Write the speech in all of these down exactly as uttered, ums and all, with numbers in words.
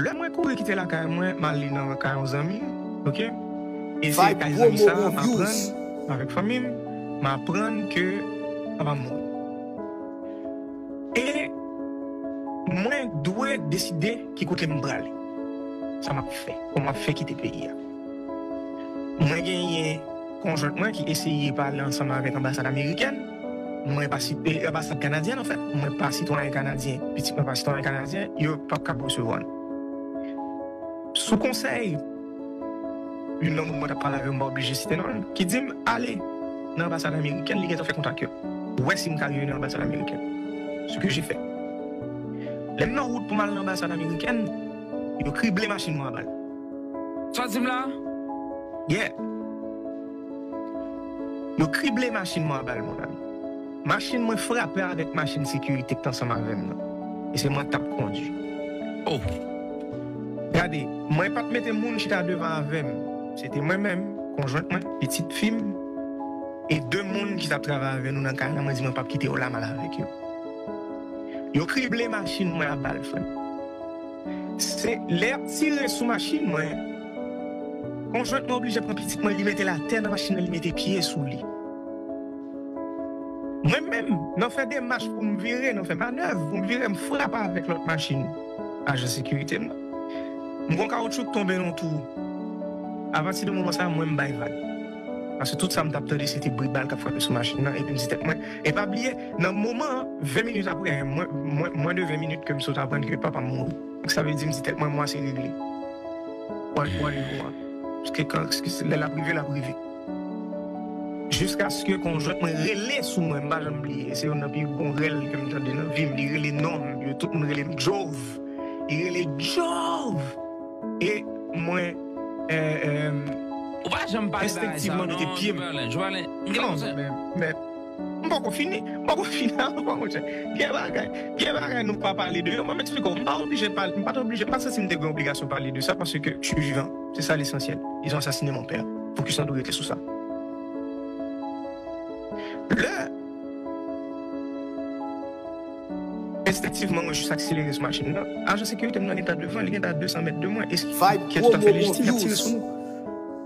Lè mwen kouri kite lakay mwen, m al li nan kay yon zanmi, oke? E se kay zanmi sa a, m aprann, avèk fanmi m, m aprann ke papa m mouri. E mwen dwe deside ki kote m prale. Sa m ap fè, kòman m ap fè kite peyi a. Mwen genyen konjwent mwen ki eseye pale ansanm avèk anbasad amerikèn. Mwen pa si, e, anbasad kanadyèn, anfèt. Mwen pa sitwayen kanadyen, pitit mwen pa sitwayen kanadyen, yo p ap kab resevwa n. Sou konsèy youn nan moun mwen t ap pale avè m, m pa oblije site non l, ki di m ale nan anbasad amerikèn, li gentan fè kontak yo. Wè si m ka rive nan anbasad amerikèn. Ce que j'ai fait. Lè m nan wout pou m al nan anbasad amerikèn, yo krible machin mwen a bal. Sa w di m la? Yeah. Yo krible machin mwen a bal, mon ami. Machin mwen frape avèk machin sekirite ki t ansanm avè m nan. E se mwen k t ap kondui. Oh. Gade, mwen pa t mete moun chita devan avè m. Se te mwen menm, konjwent mwen, pitit fi m, e de moun ki t ap travay avè nou nan kay la. Mwen di mwen p ap kite yo la, m al avèk yo. Yo krible machin mwen a bal, frè m. Se lè y ap tire sou machin mwen, konjwent mwen oblije pran pitit mwen, li mete l atè nan machin nan, li mete pye sou li. Mwen menm, nan fè demach pou m vire, nan fè manèv pou m vire, m frape avèk lòt machin ajan sekirite m nan. M gon kawoutchou k tonbe nan twou. Apati de moman sa a, mwen m bay vag. Paske tout sa m t ap tande, se te bri bal k ap frape sou machin nan, epi m di tèt mwen, e pa bliye, nan moman an, ven minit apre, mwen, mwen, mwen de ven minit ke m sot aprann ke papa m mouri. Sa vle di, m di tèt mwen, mwa se regle. Wè, wè, wè. Paske kan, lè l ap rive, l ap rive. Jiskaske konjwent mwen rele sou mwen, m pa janm bliye. Se youn nan pi bon rèl ke m tande nan vi m. Li rele non m, yo tout moun rele m Jove. Li rele Jove. E mwen, e, e, Ou pa janm pale bagay sa, enstenktivman mete pye m. Jovalen, Jovalen, m gen yon konsèy. Men, men, m poko fini, m poko fini ankò, monchè. Gen bagay, gen bagay nou pa pale de yo. Mwen, m eksplike w, m pa oblije pale, m pa t oblije, m pa santi m te gen obligasyon pale de sa, paske je suis vivant. Se sa lesansyèl. Ils ont assassiné mon père. Fokis lan dwe rete sou sa. Lè enstenktivman, mwen jis akselere sou machin nan. Ajan sekirite m nan gentan devan, li gentan a de san mèt de mwen. E ki toutafè lejitim, y ap tire sou nou.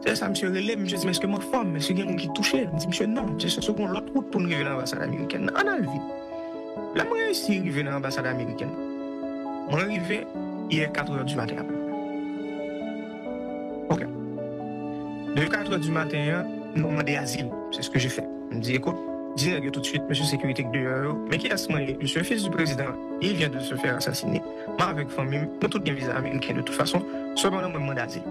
Se sa, misye rele m, misye di m, èske m anfòm? Èske gen moun ki touche? M di misye non. Misye di, èske gon lòt wout pou n rive nan anbasad amerikèn nan? Ann al vit. Lè m reyisi rive nan anbasad amerikèn, mwen rive, il est quatre heures du matin apeprè. Ok. De quatre heures du matin an, nou mande azil. C'est ce que j'ai fait. M di, écoute, di nèg yo tout de suite, mesye sekirite k deyò yo, men kiyès mwen ye? Je suis un fils du président, il vient de se faire assassiner. Mwen avèk fanmi m, nou tout gen viza ameriken de tout fason, sepandan mwen m mande azil.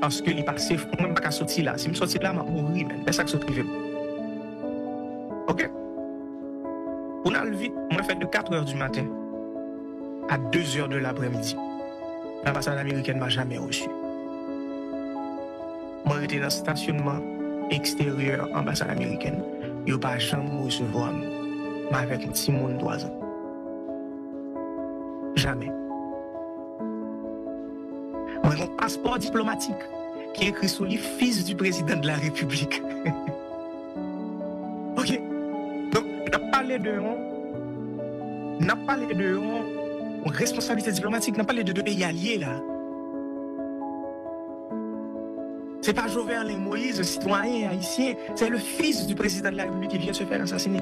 Paske li pa safe pou mwen, m pa ka soti la. Si m soti la, m ap mouri, men. Men sa k sot rive m. Ok? Pou n al vit, mwen fè de quatre heures du matin à deux heures de l'après-midi. L'ambassade américaine m'a jamais reçu. Mwen rete nan stasyonman eksteryè anbasad amerikèn. Yo pa janm resevwa m. M avèk yon timoun twa zan. Jamè. Mwen gen yon paspò diplomatik ki ekri sou li Fils du Président de la République. Ok. Donk, n ap pale de yon, n ap pale de yon, yon responsablite diplomatik, n ap pale de de peyi alye la. Se pa Jovenel Moïse, sitwayen ayisyen, c'est le fils du président de la République qui vient se faire assassiner.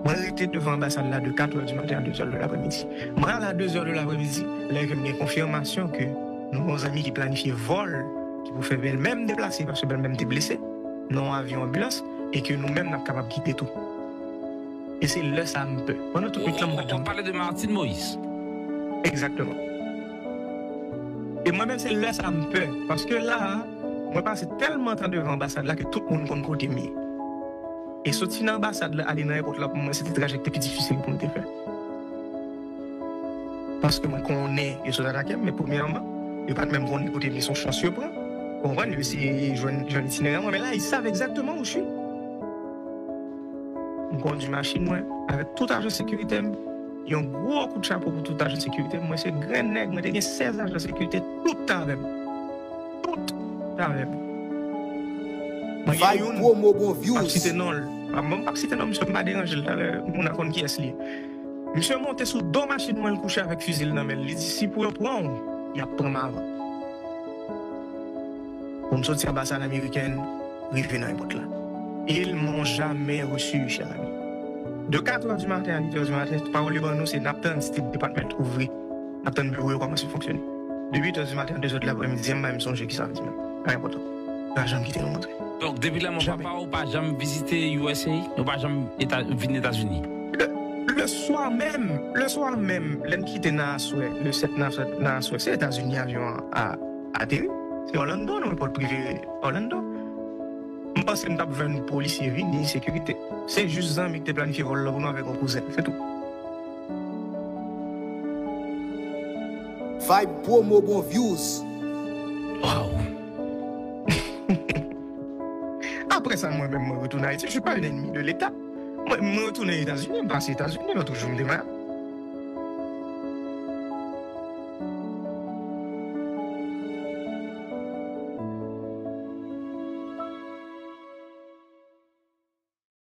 Mwen rete devan anbasad la de quatre heures du matin à deux heures de l'après-midi. Mwen ale à deux heures de l'après-midi, lè ke m gen konfimasyon ke nou gen yon zanmi ki planifye vòl ki pou fè bèlmè m deplase, paske bèlmè m te blese nan yon avyon anbilans, e ke nou menm n ap kapab kite tou. E se lè sa a m pè. Pandan tout nwit lan, m pa t janm pè. Ou pale de Martine Moïse. Egzakteman. E mwen menm, se lè sa a m pè. Paske la a, mwen pase tèlman tan devan anbasad la ke tout moun konn kote m ye. E soti nan anbasad la, ale nan èpòt la, pou mwen, se te trajè ki te pi difisil pou m te fè. Paske mwen konnen yo sot atake m, men premyèman, yo pa t menm konnen kote m ye, se yon chans yo pran. Ou konprann? Yo eseye jwenn, jwenn itinerè mwen, men la, ils savent exactement où je suis. M kondui machin mwen avèk tout ajan sekirite m. Yon gwo kout chapo pou tout ajan sekirite m. Mwen se grenn nèg, mwen te gen sèz ajan sekirite, tout t avè m. Tout t avè m. Mwen gen youn, m ap site non l. Mwen p ap site non misye, m pa deranje l, talè moun a konn kiyès li ye. Misye monte sou do machin mwen, l kouche avèk fizi l nan men l. Li di, "Si pou yo pran w, y ap pran m avan." Pou m soti anba sa amerikèn, rive nan ayewopò la. Ils m'ont jamais reçu, cher ami. De quatre heures du matin à huit heures du matin, pawòl yo ban nou, se n ap tann State Department ouvri. N ap tann biwo yo kòmanse fonksyone. De huit heures du matin à deux heures de l'après-midi, m pa menm sonje kisa vle di menm. Pa enpòtan. Pa janm kite nou rantre. Donk, depi lè mò papa w pa janm vizite U S A, nou pa janm Eta, vin Etazini. Le, le soir même, le soir même, lè n kite nan aswè, le sept nan aswè, nan aswè, se Etazini avyon an a, ateri. Se Orlando, nan ayewopò prive Orlando. M panse m t ap jwenn polisye vini, sekirite. Se jis zanmi ki te planifye vòl la pou nou avèk yon kouzen, se tou. Vibe promo bon views. Wow. Apre sa, mwen menm, mwen retounen Ayiti. Je suis pas un ennemi de l'État. Mwen, mwen retounen Etazini, m pase Etazini, mwen toujou m te Miami.